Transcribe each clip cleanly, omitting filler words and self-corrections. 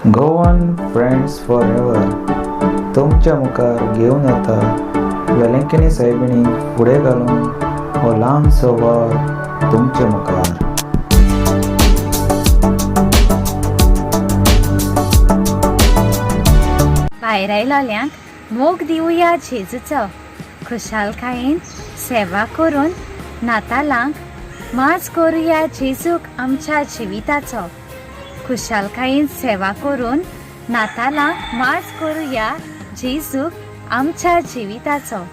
Goan friends for ever तुमच्या मुखार घेवन येता वेलंकणी सायबिणीक फुडें घालून हो ल्हानसो वावर तुमच्या मुखार. भायर आयलोल्यांक मोग दिवया जेजूचो, खुशालकायेन सेवा करून नातालांक माज करुया जेजूक आमच्या जिविताचो. खुशालकायेन सेवा करून नातालांक माज करुया जेजूक आमच्या जिविताचो.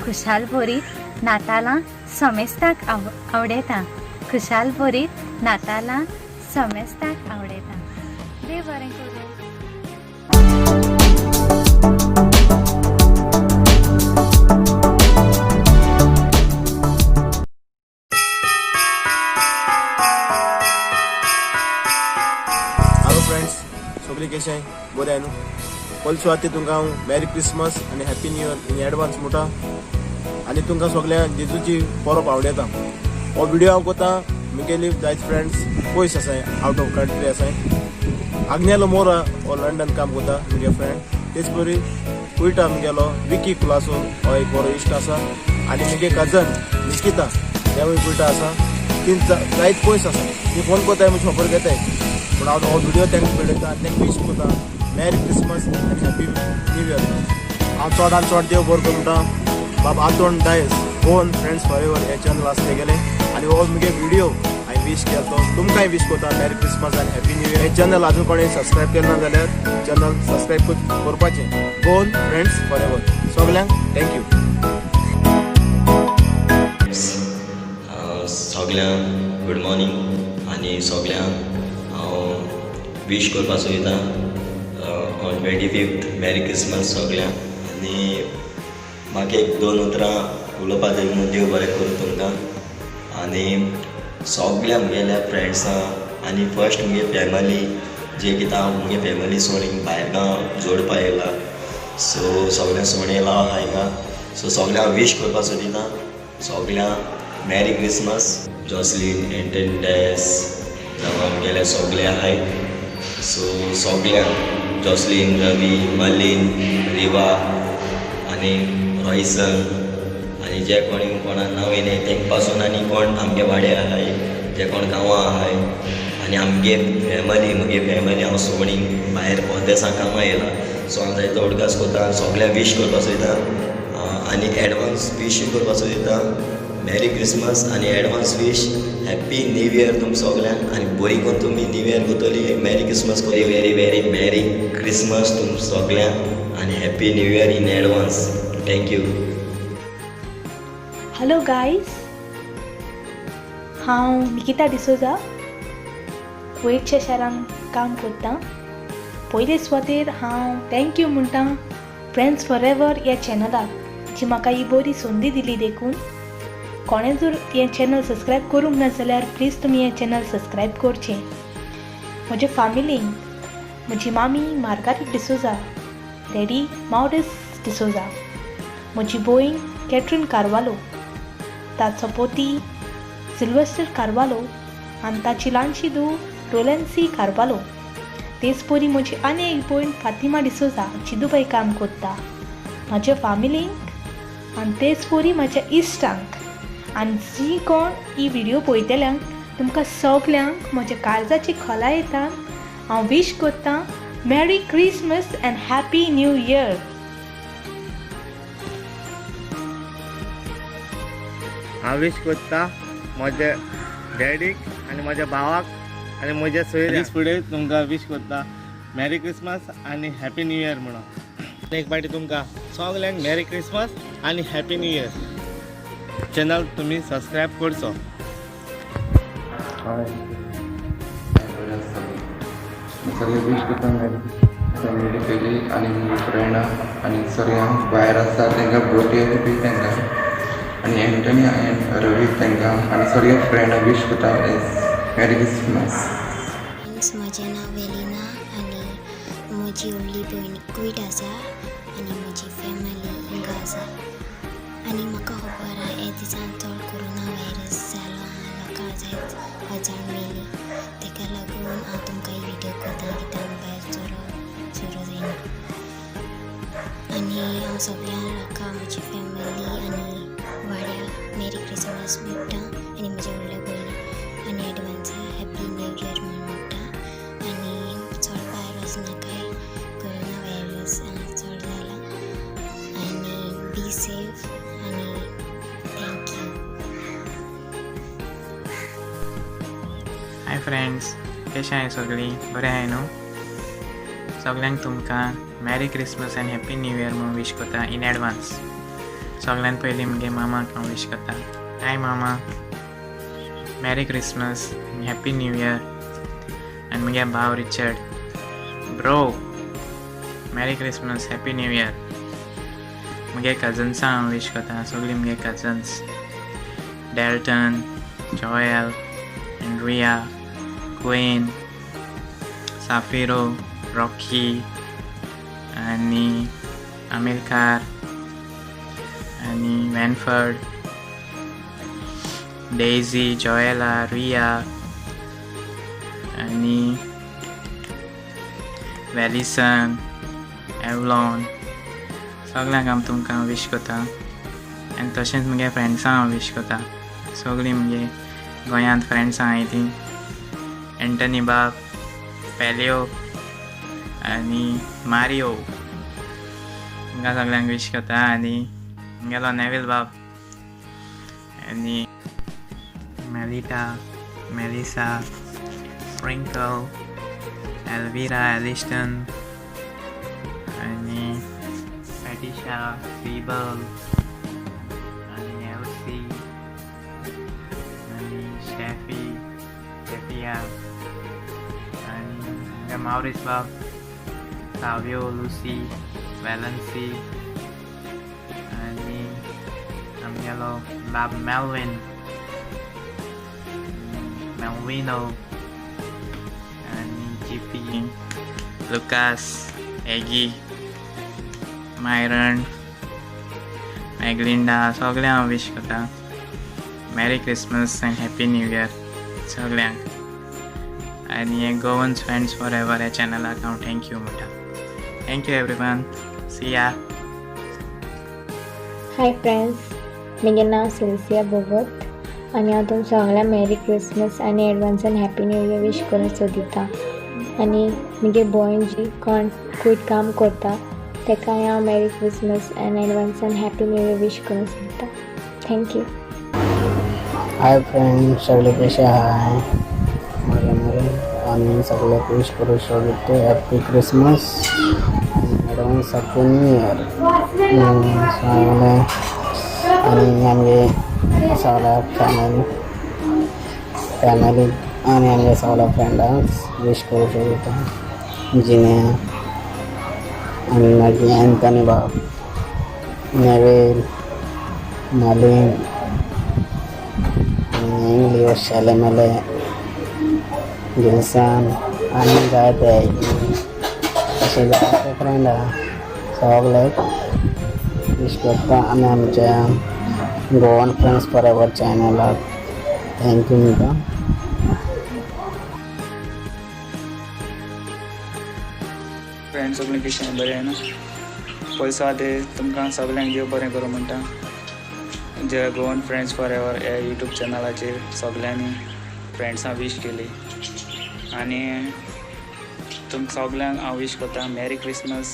खुशाल भरीत नातालां समेस्ताक आवडयता. खुशाल भरीत नातालां समेस्ताक आवडयता. देव बरें करूं. हॅलो फ्रेंड्स, सगळी कशें बरें न्हू? पयले सुवातेर तुमकां हांव मॅरी क्रिसमस आनी happy new year in advance म्हणटा आनी तुमकां सगळ्या जेजूची परब आवडयता. हो व्हिडिओ हांव कोता, मुगेली जायत फ्रेंड्स पयस आसाय, आवट ऑफ कंट्री आसाय. आग्नेलो मोरा हो लंडन काम कोता मुगे फ्रेंड. तेच परी कुयटा मुगेलो विकी कुलासो हो एक बरो इश्ट आसा आनी मुगे कजन निकिता हेवूय कुयटा आसा. ती जायत पयस आसा. ती फोन कोताय, म्हजी खबर घेताय, पूण हांव हो व्हिडिओ तांकां मेळयता आनी तांकां विश करता मॅरी क्रिसमस आनी हॅपी न्यू इयर. हांव चडान चड देव बरो करूं म्हणटा Bab Anton Dias, Goan friends for ever हे चॅनल आसले गेले आनी हो मुगे व्हिडिओ हांवें विश केलो तो तुमकांय विश करता मॅरी क्रिसमस आनी हॅपी न्यू इयर. हे चॅनल अजून कोणें सबस्क्रायब केलें ना जाल्यार चॅनल सबस्क्रायब करपाचें, गोवन फ्रेंड्स फॉर एवर. सगल्यांक thank you. सगल्यांक गूड मॉर्निंग आनी सगल्यांक हांव वीश करपाक सोदता on 25th merry Christmas सगल्यांक. आनी म्हाका एक दोन उतरां उलोवपा जाय म्हणून देव बरें करूं तुमकां आनी सगल्या म्हगेल्या फ्रेंड्सां आनी फर्स्ट मुगे फॅमिली, जे कितें हांव मुगे फॅमिली सोडून भायर गांव जोडपा येयला. सो सगळ्यां सोडून येयला आहा हिंगा. सो सगल्यांक हांव वीश करपाक सोदिता, सगल्यांक मॅरी क्रिसमस. जॉसलीन, एंटन डॅस जावं आमगेले सगळे आहाय. सो सगल्यांक, जॉसलीन, रवी, मलीन, रिवा आनी रॉयसन आनी जे कोणी कोणा नांव येयलें तेंक पासून आनी कोण आमगे वाड्यार आहाय, जे कोण गांवां आहाय आनी आमगे फॅमिली, मुगे फॅमिली हांव सोडून भायर परदेसां कामां येयला. सो हांव जायतो उडगास करता, सगल्यांक वीश करपाक सोदता आनी एडवांस विशूय करपाक सोदता मॅरी क्रिसमस आनी advance wish happy new year तुमकां सगल्यांक. आनी बरी करून तुमी न्यू इयर करतली. Merry Christmas, very very very merry Christmas तुमकां सगल्यांक आनी happy new year in advance. Thank you. Hello guys, हांव निकिता डिसोजा, कुवेतच्या शारांत काम करतां. पयले सुवातेर हांव thank you म्हणटा फ्रेंड्स फॉर एवर ह्या चॅनलाक, जी म्हाका ही बरी संदी दिली देखून. कोणें जर हें चॅनल सबस्क्रायब करूंक ना जाल्यार प्लीज तुमी हें चॅनल सबस्क्रायब करचें. म्हज्या फामिलींक, म्हजी मामी मार्गारीट डिसोजा, डॅडी मावरीस डिसोजा, म्हजी भयण कॅटरीन कार्वालो, ताचो पोती सिल्वेस्टर कार्वालो आनी ताची ल्हानशी धूव रोलन्सी कार्वालो. तेच परी म्हजी आनी एक भयण फातिमा डिसोजा, जी दुबय काम करता. म्हाज्या फामिलींक आनी तेच परी म्हाज्या इश्टांक आनी जी कोण ही व्हिडियो पळयतल्यांक, तुमकां सगल्यांक म्हज्या काळजाची खोलाय येता हांव वीश करतां merry Christmas and happy new year. हांव वीश करता म्हज्या डॅडीक आनी म्हज्या भावाक आनी म्हज्या सोयऱ्यांक. फुडें तुमकां वीश करता मॅरी क्रिसमस आनी हॅपी न्यू इयर म्हणून. एक पाटी तुमकां सगल्यांक मॅरी क्रिसमस आनी हॅपी न्यू इयर. चॅनल तुमी सबस्क्रायब करचो. हय, बरें आसतलें. सगळे वीश करता मॅरी फॅमिली पयली आनी मुगे फ्रेंडां आनी सगळ्यांक भायर आसा तांकां बर्थडे बी तांकां आनी एंटनी आनी रवी तांकां आनी सगळे फ्रेंडां वीश करता मॅरी क्रिसमस. फ्रेंड्स, म्हजें नांव वेलिना आनी म्हजी व्हडली भयण कुवेट आसा आनी म्हजी फॅमिली हिंगा आसा. आनी म्हाका खबर आहा, हे दिसान चड कोरोना व्हायरस जालो आहा, लोकांक जायत अजाण मेली. तेका लागून हांव तुमकां ही व्हिडियो करता, कित्याक आमी भायर. आनी हांव सगळ्या लोकां म्हजी फॅमिली आनी वाड्या मेरी क्रिसमस म्हणटा आनी म्हज्या व्हडल्या भयणीक आनी एडवान्स हॅप्पी न्यू इयर म्हूण म्हणटा. आनी चड भायर वचनाकाय, कोरोना व्हायरस चड जाला. आनी बी सेफ आनी thank you. हाय फ्रेंड्स, कशें आहाय सगळीं? बरें आहाय न्हू? सगल्यांक तुमकां merry Christmas and happy new year म्हणून विश करता इन एडवान्स. सगळ्यान पयलीं मुगे मामाक हांव विश करता. हाय मामा, merry Christmas and happy new year. आनी मुगे भाव Richard bro, merry Christmas, happy new year. मुगे कजन्सां हांव विश करता, सगळीं मुगे cousins Dalton, Joel, Andrea, Queen, Safiro, Rocky आनी आमिलकार आनी वॅनफर्ड, डेझी, जॉयला, रिया आनी वॅलिसन, एवलॉन, सगल्यांक हांव तुमकां विश करता. आनी तशेंच मुगे फ्रेंड्सां हांव विश करता, सगळीं मुगे गोंयांत फ्रेंड्स आहाय तीं, एंटनी बाब, पेलियो आनी मारियो, तुमकां सगल्यांक विश करता. आनी मुगेलो नेवील बाब आनी Melitta, Melissa, sprinkle, Elvira, Elliston आनी पेटिशा, सिबल आनी एल्सी आनी स्टेफी, स्टेफिया आनी मुगे मावरीस बाब, साव्यो, लुसी, वेलन्सी आनी आमगेलो बाब मेल्विन, मेल्विनो आनी जिपी, लुकास, एगी, मायरन, मॅगलिंडा, सगळ्यांक हांव विश करता merry Christmas and happy new year सगळ्यांक. आनी हे गोवन्स फ्रेंड्स फॉर एवर ह्या चॅनलाक हांव thank you म्हणटा. Thank you everyone, see ya. Hi friends, म्हजें नांव सिन्सिया भगत आनी हांव तुमकां सगळ्यांक मॅरी क्रिसमस आनी एडवान्सान हॅप्पी न्यू इयर विश करूंक सोदिता. आनी म्हगे भयण जी कोण खूब काम करता ताकाय हांव मॅरी क्रिसमस आनी एडवान्सान हॅप्पी न्यू इयर विश करूंक सोदता. Thank you. हाय फ्रेंड, सगळे कशे आहाय? बरे मरे? आनी सगळ्याक विश करूं सोदता हॅप्पी क्रिसमस आनी एडवान्स हॅप्पी न्यू इयर सगळे. आनी आमगे सगळ्या फॅमिली फॅमिली आनी आमगे सगळ्या फ्रेंडांक विश करूं सोदता, जिन्या आनी मागीर एंथनी बाब, नेवेल, मालीन आनी इंग्लियो, शेलेमेले, गिलसान आनी जायते अशे जायते फ्रेंड आहा, सगळ्याक विश करता. आनी आमच्या गोवन फ्रेंड्स फॉर एवर चॅनलाक thank you म्हणटा. फ्रेंड्स, सगळीं कशें बरें न्हू? पयसो आहा ते तुमकां सगल्यांक देव बरें करूं म्हणटा. जे गोवन फ्रेंड्स फॉर एवर ह्या यूट्यूब चॅनलाचेर सगल्यांनी फ्रेंड्सां विश केली आनी तुमकां सगल्यांक हांव विश करता merry Christmas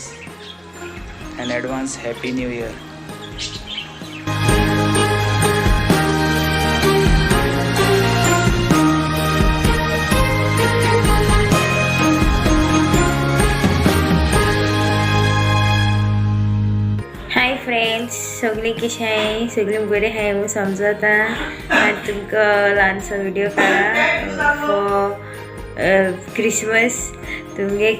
and advance happy new year. Hi friends, सगळीं कशें आहाय? सगळीं बरीं आहाय म्हूण समजता. आनी तुमकां ल्हानसो व्हिडियो काडला फॉर क्रिसमस. तुमगे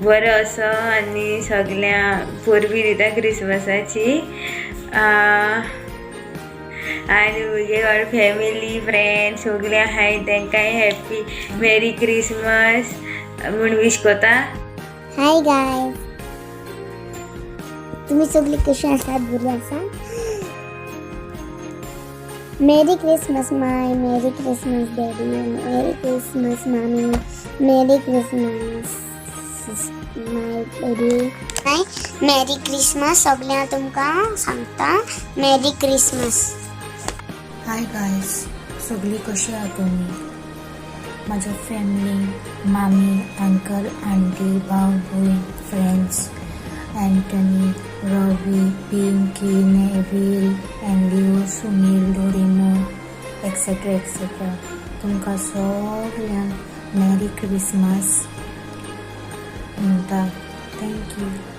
बरो असो आनी सगळ्यां परबीं दिता क्रिसमसाची. आनी म्हगे ऑल फॅमिली फ्रेंड्स सगळीं आहाय तेंकांय हॅप्पी मॅरी क्रिसमस म्हूण विश करता. हाय गायज, तुम्ही सगळी कशी आसात? बरी आसा? Merry Christmas my, merry Christmas daddy, merry Christmas मामी, Mary Christmas This is my birthday. Merry Christmas सगळ्यांक तुमकां सांगता मॅरी क्रिसमस. हाय गायज, सगळीं कशीं आहा तुमी? म्हाज्या फॅमिली, मामी, अंकल, आंटी, भाव, भयण, friends Antony, Robby, Pinky, Neville, Endio, Sunil, Doremo, etcetera etcetera, तुमकां सगल्यांक मॅरी क्रिसमस म्हणटा. Thank you.